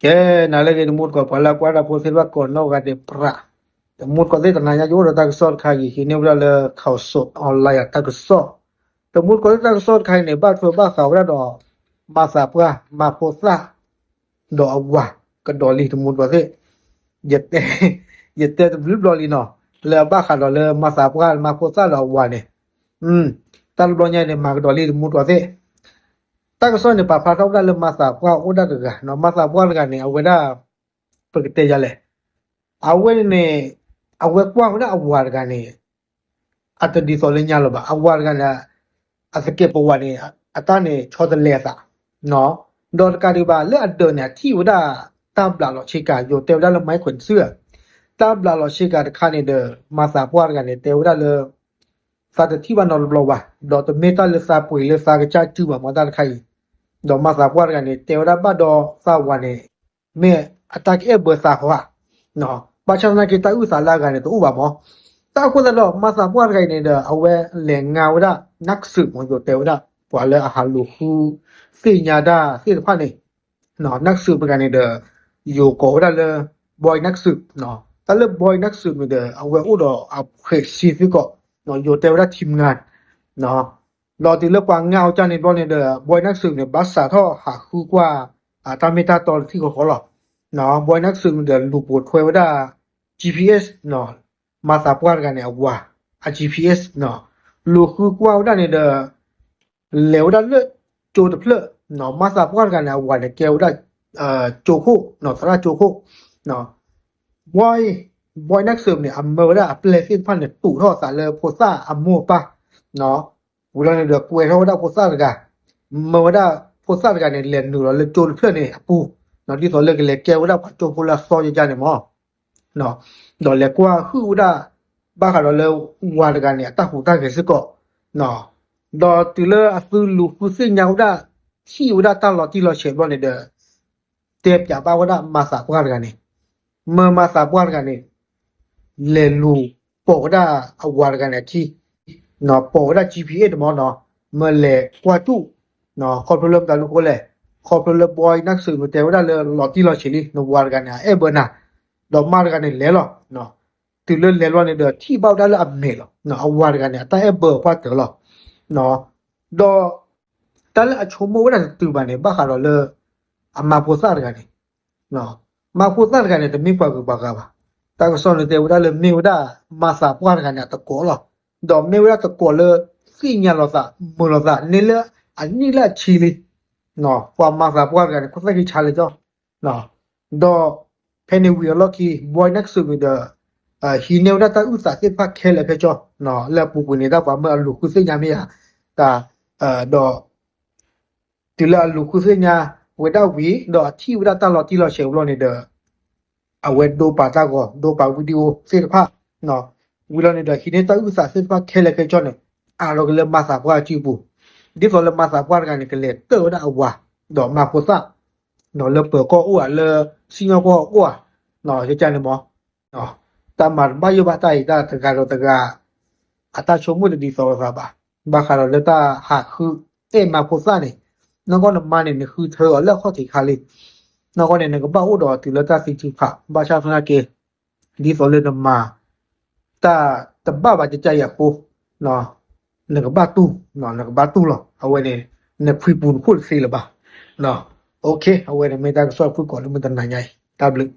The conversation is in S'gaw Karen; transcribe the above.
ကဲ, နၤလၢအဂ့ၤ တမူတကိး ပှၤလၢအကွၢ်တၢ်ဖိသ့ၣ်တဖၣ်ကိးနီၢ်ဂၤဒဲးပြး, တမူတကိးသ့ၣ် တနၤညါယအိၣ်ဒီးတၢ်ကစီၣ်တခါအံၤ ဟံးန့ၢ်ဝဲဒၣ်လၢ Khaosod Online တၢ်ကစီၣ်, တမူတကိးသ့ၣ် တၢ်ကစီၣ်တခါအံၤန့ၣ် ဘၣ်ထွဲဘၣ်ဃးဝဲဒၣ်ဒီး မၤသးပှၢ် မၤဖိသၣ် ဒီးအဝၤကဒီးလံ တမူတကိးသ့ၣ်, ယတဲတဘျုးဘျီလံနီၤ, လၢအဘၣ်ဃးဒီးလၢမၤသးပှၢ် မၤဖိသၣ်ဒီးအဝၤန့ၣ်, တၢ်တဘျီညါအံၤန့ၣ် မၤကဒီးလံ တမူတကိးသ့ၣ် တၢ်ကစီၣ်န့ၣ် ပာ်ဖျါထီၣ်ဝဲဒၣ်လၢမၤသးပှၢ်အိၣ်ဒၣ်တဂၤနီၤ, မၤသးပှၢ်တဂၤန့ၣ် အဝဲဒၣ် ပကတဲယၤလဲၣ်, အဝဲန့ၣ် အဝဲကွၢ်ဝဲဒၣ်အဝၤတဂၤန့ၣ် အတဒ်သိးလၢညါလၢၤဘၣ်, အဝၤတဂၤန့ၣ် အသကဲးပဝးန့ၣ် အတၢ်န့ၣ်ဆီတလဲအသး, ဒီးတကးဒံးဘၣ် လၢအဒၢးန့ၣ် အထံၣ်ဝဲဒၣ် တၢ်ဘျးလီၤဆ့ကၤ ယိၤတဲဝဲဒၣ်လၢ မၤခွဲးစၢၢ်, တၢ်ဘျးလီၤဆ့ကၤတခါန့ၣ်ဒီး မၤသးပှၢ်တဂၤန့ၣ် တဲဝဲဒၣ်လၢ သးတထံၣ်ဘၣ်နီတဘျီဘၣ်, ဒီးတမ့ၢ်တၢ်လၢသးပှ့ၤလၢသးကစၢ်စုဘၣ်မ့ၢ်တၢ်တခါအံၤ, ဒီးမၤသးပှၢ်တဂၤန့ၣ် တဲဝဲဒၣ်ဘၣ်ဒီးသးဝၤန့ၣ် မ့ၢ်အတၢ်ကအဲၣ်ဘၢသးဃီဧါ, ဘၣ်ဆၣ်သနာ်က့ တၢ်အုၣ်သးလၢအဂၤန့ၣ် တအိၣ်ဘၣ်မး, တၢ်အဃိသတးဒီး မၤသးပှၢ်တဂၤအံၤန့ၣ်ဒီး အဝဲလဲၤငါဝဲဒၣ် နၢ်ကစၢၣ်မး ယိၤတဲဝဲဒၣ် ပှၤလၢအဟးလူၤဃုသ့ၣ်ညါတၢ်သ့ၣ်တဖၣ်န့ၣ် နၢ်ကစၢၣ်တဂၤန့ၣ်ဒီး ယိၤကိးဝဲဒၣ်လၢ boy နၢ်ကစၢၣ်, တၢ်လၢ boy နၢ်ကစၢၣ်န့ၣ်ဒီး အဝဲအိၣ်ဒီးအဖှဲးစ့သ့ၣ်ကီး, ယိၤတဲဝဲဒၣ် ထံမငါ, ဒီးတုၤလၢပှၤငါအီၤကၢ်န့ၣ်ဘျီန့ၣ်ဒီး boy နၢ်ကစၢၣ်န့ၣ် ဘၣ်စးထီၣ်ဟးဃုကွၢ် တၢ်မ့ၢ်တၢ်တီလၢထံဃီဃီလီၤ, boy နၢ်ကစၢၣ်န့ၣ်ဒီး လူၤပိာ်ထွဲဝဲဒၣ် GPS မၤသးပှၢ်တဂၤန့ၣ် အဝၤ အ GPS လူၤဃုကွၢ်ဝဲဒၣ်န့ၣ်ဒီး လဲၤဝဲဒၣ်လၢကၠိတဖျၢၣ်, မၤသးပှၢ်တဂၤန့ၣ် အဝၤန့ၣ်ကဲဝဲဒၣ် ကၠိခိၣ်, သရၣ်ကၠိခိၣ်, boy, boy နၢ်ကစၢၣ်န့ၣ် အမၢဝဲဒၣ်အပျဲၢ်သ့ၣ်တဖၣ်န့ၣ် တူးထီၣ်အသးလၢဖိသၣ်အမိၢ်အပၢ်, ဝံၤလီၤန့ၣ်ဒီး ကွဲးထီၣ်ဝဲဒၣ်ဖိသၣ်တဂၤ, မၢဝဲဒၣ်ဖိသၣ်တဂၤန့ၣ် လဲၤနုာ်လီၤလၢကၠိတဖျၢၣ်န့ၣ်အပူၤ, ဒ်သိးလၢကလဲၤကဲဝဲဒၣ်ပှၤကၠိဖိလၢအသီယကါန့ၣ်မး ဒီးလဲၤကွၢ်ဟုၣ်ဝဲဒၣ် ဘၣ်ဃးဒီးလၢဝၤတဂၤန့ၣ် အတၢ်ဟူးတၢ်ဂဲၤစ့ၢ်ကီး, ဒီးတုၤလၢအသုလူၤဃုသ့ၣ်ညါဝဲဒၣ် ထံၣ်ဝဲဒၣ်တၢ်လီၤတံၢ်လီၤဆဲးဘျီန့ၣ်ဒီး တဲပၠးဘၣ်ဝဲဒၣ်မၤသးပှၢ်တဂၤန့ၣ်, မၢမၤသးပှၢ်တဂၤန့ၣ် လဲၤလူၤပိာ်ဝဲဒၣ်အဝၤတဂၤန့ၣ်အထံ, ပိာ်ဝဲဒၣ် GPS တမီၢ်နီၤ, မၢလဲၤကွၢ်တူၢ်, ခီဖျိလၢမတၤလူၤဃိလဲၣ်, ခီဖျိလၢ boy နၢ်ကစၢၣ်န့ၣ် တဲဝဲဒၣ်လၢလီၤတံၢ်လီၤဆဲးလံ နဝၤတဂၤန့ၣ် အအဲၣ်ဘၢနၤ, ဒီးမါတဂၤန့ၣ်လဲၤလီၤ, တုၤလၢလဲၤလီၤန့ၣ်ဒီး ထံၣ်ဘၣ်ဝဲဒၣ်လၢအမဲာ်လီၤ, အဝၤတဂၤန့ၣ် အတၢ်အဲၣ်ဘၢအပှၢ်တၢၢ်လီၤ, ဒီး တၢ်လၢအဆိကမိၣ်ဝဲဒၣ်တတုၤဘၣ်န့ၣ် ဘၣ်ဃးဒီးလၢ အမၤဖိသၣ်တဂၤန့ၣ်, မၤဖိသၣ်တဂၤန့ၣ် တမ့ၢ်ပှၤဂုၤပှၤဂၤဘၣ်, တၢ်ကစီၣ်န့ၣ်တဲဝဲဒၣ်လၢမ့ၢ်ဝဲဒၣ် မၤသးပှၢ်တဂၤန့ၣ် အတကိးလီၤ, ဒီးမ့ၢ်ဝဲဒၣ်တကိးလၢ သ့ၣ်ညါလိာ်သး မုာ်လိာ်သး န့ၢ်လၢအနံၣ်လၢအဆံလံ, ပှၤမၤသးပှၢ်တဂၤန့ၣ် ခိၣ်သၣ်ခံဆါလၢကၠီ ဒီး ဖဲန့ၣ်ဝံၤအလီၢ်ခံ boy နၢ်ကစၢၣ်န့ၣ်ဒီး ဟံးန့ၢ်ဝဲဒၣ်တၢ်အုၣ်သးသ့ၣ်တဖၣ်ခဲလၢာ်ခဲဆ့, လၢအပူၤကွံာ်န့ၣ် တၢ်ပှၤမၢအလူၤဃုသ့ၣ်ညါမ့ၢ်ဧါ, တၢ် ဒီး တုၤလၢအလူၤဃုသ့ၣ်ညါဝဲဒၣ်ဝံၤ ဒီးအထံၣ်ဝဲဒၣ်တၢ်လီၤတံၢ်လီၤဆဲးဘျီန့ၣ်ဒီး အဝဲဒိပာ်တၢ်ဂီၤ ဒိပာ် video သ့ၣ်တဖၣ်, ဝံၤလီၤန့ၣ်ဒီး ဟံးန့ၢ်တၢ်အုၣ်သးသ့ၣ်တဖၣ်ခဲလၢာ်ခဲဆ့န့ၣ် အးလီၤက့ၤလၢမၤသးပှၢ်အစုပူၤ, ဒ်သိးလၢမၤသးပှၢ်တဂၤန့ၣ် ကလဲၤတၢၣ်ဝဲဒၣ်အဝၤ ဒီးမၤဖိသၣ် လၢပၢၤကီၢ်အိၣ်ဧါ လၢစံၣ်ညီၣ်ကွီၢ်အိၣ်ဧါ, ကကန့ၣ်မး တၢ်မၤတဘၣ်ယိၣ်ဘၣ်တၢ်အံၤ တၢ်တဂၤဒီးတဂၤ အတၢ်ဆိကမိၣ်တဒ်သိးလိာ်သးဘၣ်, ဘၣ်ဃးဒီးလၢတၢ်ဟးဃုအဲၣ်မၤဖိသၣ်န့ၣ်, နီၢ်ကီၢ်နမါန့ၣ် နဃုထၢအီၤလၢအခီၣ်ထံးခါလံ, နီၢ်ကီၢ်န့ၣ် နကဘၣ်အိၣ်ဒီးတုၤလၢတၢ်သံထုးဖး ဘၣ်ဆၣ်သနာ်က့ ဒ်သိးလၢနမၤ တၢ်တဘၣ်ဘၣ်ကကယၤအဃိ နကဘၣ်တူၢ်, နကဘၣ်တူၢ်လီၤ. အဝဲန့ၣ် နဖှံပူၤနခိၣ်တသ့လၢၤဘၣ်. အဝဲန့ၣ် မ့ၢ်တၢ်ကစီၣ်ဖုၣ်ကိာ်လၢမုၢ်တနၤညါအံၤ တၢ်ဘျုး